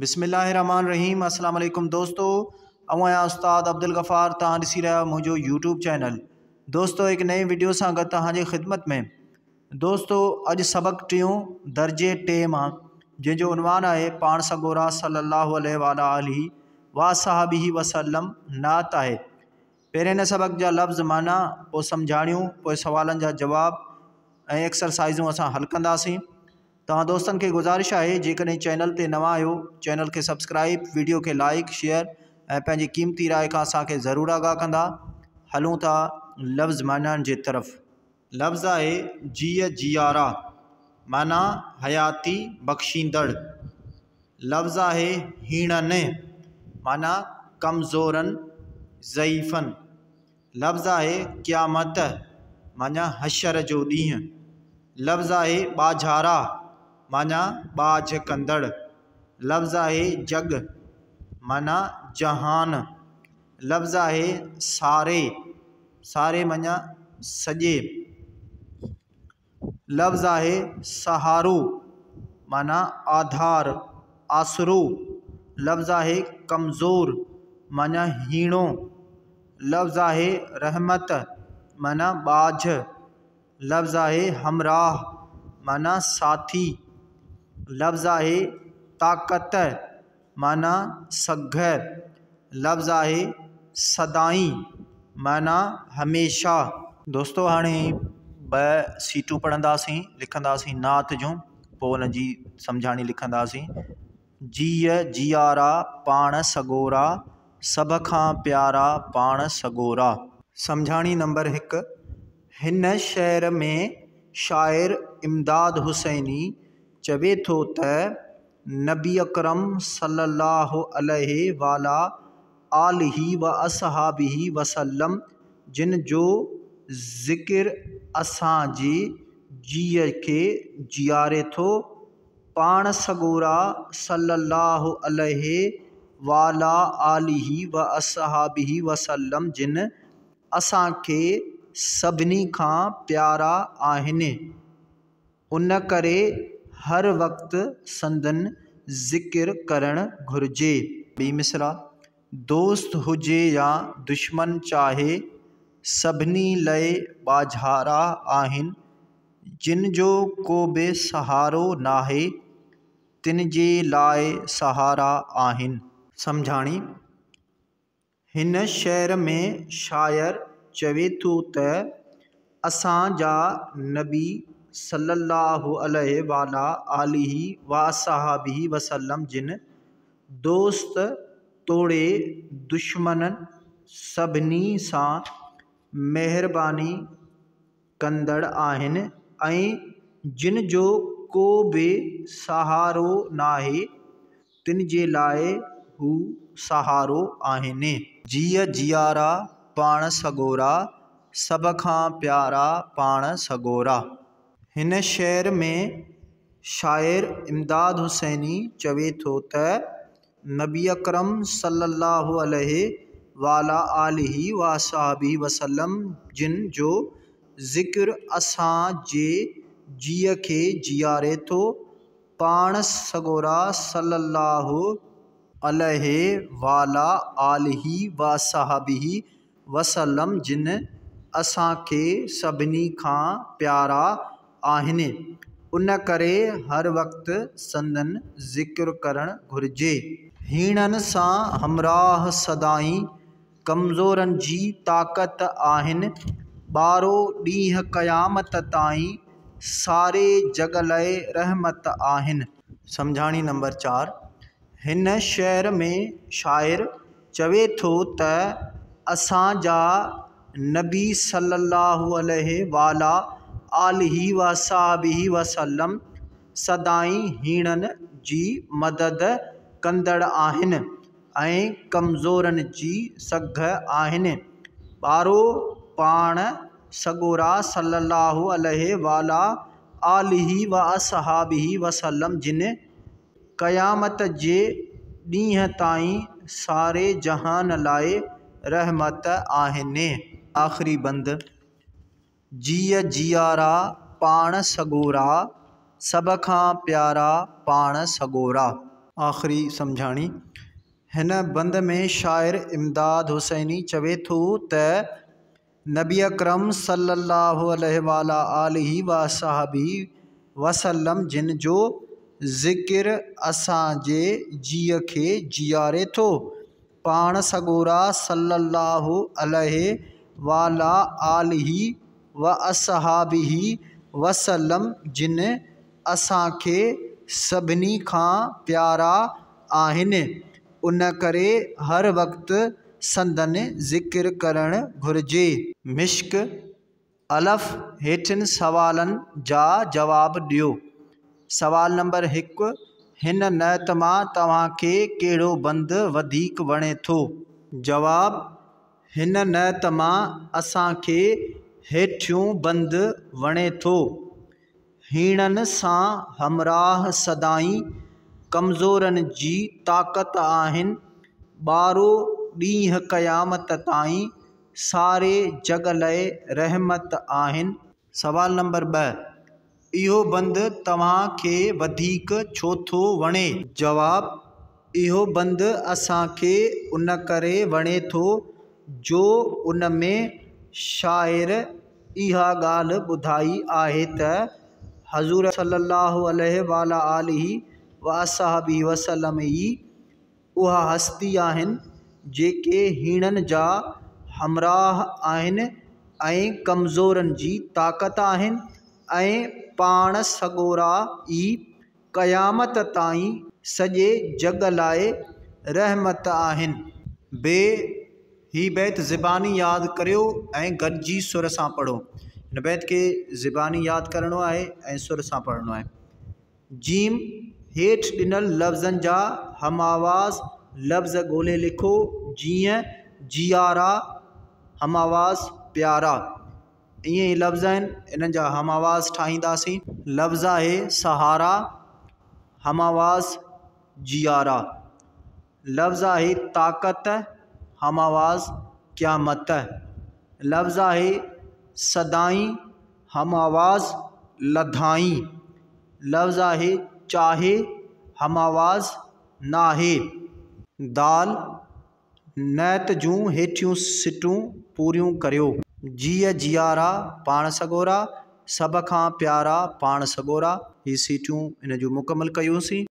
بسم الله الرحمٰن الرحيم السلام عليڪم دوستو آئون آهيان استاد عبدالغفار توهان ڏسي رهيا آهيو منهنجو يوٽيوب چينل دوستو هڪ نئين وڊيو سان گڏ توهان جي خدمت ۾ دوستو اڄ سبق ٽيون درجي ٽي مان جنهن جو عنوان آهي پاڻ سڳورا صلي الله عليه وعلي آله واصحابه وسلم نعت آهي پهرين هن سبق جا لفظ معنيٰ پوء سمجهاڻيون پوء سوالن جا جواب ۽ ايڪسرسائزون اسان حل ڪنداسين توهان دوستن کي گذارش آهي جيڪڏهن چينل تي نوان آهيو چينل کي سبسڪرائيب ويڊيو کي لائيڪ شيئر ۽ پنهنجي قيمتي راء کان اسان کي ضرور آگاهه ڪندا هلون ٿا لفظ معنائن جي طرف. لفظ آهي جيء جيارا معنيٰ حياتي بخشيندڙ. لفظ آهي هيڻن معنيٰ ڪمزورن ضعيفن. لفظ آهي قيامت معنيٰ حشر جو ڏينهن. لفظ آهي ٻاجهارا معنيٰ ٻاجهه ڪندڙ. لفظ آهي جڳ معنيٰ جهان. لفظ آهي ساري، ساري معنيٰ سڄي. لفظ آهي سهارو معنيٰ آڌار، آسرو. لفظ آهي ڪمزور معنيٰ هيڻو. لفظ آهي رحمت معنيٰ ٻاجهه. لفظ آهي همراهه معنيٰ ساٿي. لفظ آهي طاقت معنيٰ سگهه. لفظ آهي سدائين معنيٰ هميشه. دوستو هاڻي ٻه سيٽون پڙهنداسين لکنداسين نعت جون پوء ان جي سمجهاڻي لکنداسين. جيء جيارا پاڻ سڳورا، سڀ کان پيارا پاڻ سڳورا. سمجهاڻي نمبر هڪ، هن شعر ۾ شاعر امداد حسيني چوي ٿو ته نبي اڪرم صلي الله عليه وعلي آله واصحابه وسلم جن جو ذڪر اسان جي جيء کي جياري ٿو، پاڻ سڳورا صلي الله عليه وعلي آله واصحابه وسلم جن اسان کي سڀني کان پيارا آهن. ان ڪري هر وقت سندن ذڪر ڪرڻ گهرجي. ٻي مصرع، دوست هجي يا دشمن چاهي، سڀني لئه ٻاجهارا آهن، جن جو ڪو به سهارو ناهي، تن جي لاء سهارا آهن. سمجهاڻي، هن شعر ۾ شاعر چوي ٿو ته اسان جا نبي صلّي اللّٰه عليه وعليٰ آله واصحابه وسلّم جن دوست توڙي دشمن سڀني سان مهرباني ڪندڙ آهن ۽ جن جو ڪو به سهارو ناهي تن جي لاء هو سهارو آهن. جيء جيارا پاڻ سڳورا، سڀ کان پيارا پاڻ سڳورا. هن شعر ۾ شاعر امداد حسيني چوي ٿو ته نبي اڪرم صلي الله عليه وعلي آله واصحابه وسلم جن جو ذڪر اسان جي جيء کي جياري ٿو، پاڻ سڳورا صلّي اللّٰه عليه وعليٰ آله واصحابه وسلّم جن اسان کي سڀني کان پيارا آهن، ان ڪري هر وقت سندن ذڪر ڪرڻ گهرجي. هيڻن سان همراهه سدائين ڪمزورن جي طاقت آهن، ٻارو ڏينهن قيامت تائين ساري جڳ لئه رحمت آهن. سمجهاڻي نمبر چار، هن شعر ۾ شاعر چوي ٿو ته اسان جا نبي صلي الله عليه وعليٰ آله وصحبه وسلم سدائين هيڻن جي مدد ڪندڙ آهن ۽ ڪمزورن جي سگهه آهن. ٻارو پاڻ سڳورا صلّي اللّٰه عليه وعليٰ آله واصحابه وسلّم جن قيامت جي ڏينهن تائين ساري جهان لاء رحمت آهن. آخري بند، جيء جيارا پاڻ سڳورا، سڀ کان پيارا پاڻ سڳورا. آخري سمجهاڻي، هن بند ۾ شاعر امداد حسيني چوي ٿو ته نبي اڪرم صلي الله عليه وعلي آله واصحابه وسلم جن جو ذڪر اسان جي جيء کي جياري ٿو. پاڻ سڳورا صلي الله عليه وعلي آله واصحابه وسلم جن اسان کي سڀني کان پيارا آهن، ان ڪري هر وقت سندن ذڪر ڪرڻ گهرجي. مشق، الف، هيٺين سوالن جا جواب ڏيو. سوال نمبر هڪ، هن نعت مان توهان کي ڪهڙو بند وڌيڪ وڻي ٿو؟ جواب، هن نعت مان اسان کي هيٺيون بند وڻي ٿو. هيڻن سان همراهه سدائين، ڪمزورن جي طاقت آهن، ٻارو ڏينهن قيامت تائين، ساري جڳ لئه رحمت آهن. سوال نمبر ٻه، اهو بند توهان کي وڌيڪ ڇو ٿو وڻي؟ جواب، اهو بند اسان کي ان ڪري وڻي ٿو جو ان ۾ شاعر اها ڳالهه ٻڌائي آهي ته حضور صلي الله عليه وعلي آله واصحابه وسلم ئي اها هستي آهن جيڪي هيڻن جا همراهه آهن ۽ ڪمزورن جي طاقت آهن ۽ پاڻ سڳورا ئي قيامت تائين سڄي جڳ لاء رحمت آهن. ب هي بيت زباني ياد ڪريو ۽ گڏجي سر سان پڙهو. هن بيت کي زباني ياد ڪرڻو آهي ۽ سر سان پڙهڻو آهي. ج هيٺ ڏنل لفظن جا هم آواز لفظ ڳولي لکو، جيئن، جيارا، هم آواز، پيارا. ائين ئي لفظ آهن انهن جا هم آواز ٺاهينداسين. لفظ آهي سهارا، هم آواز، جيارا. لفظ آهي طاقت، هم آواز، قيامت. لفظ آهي سدائين، هم آواز، لڌائين. لفظ آهي چاهي، هم آواز، ناهي. دال، نعت جون هيٺيون سٽون پوريون ڪريو. جيء جيارا پاڻ سڳورا، سڀ کان پيارا پاڻ سڳورا. هي سٽون ان جون مڪمل ڪيونسين.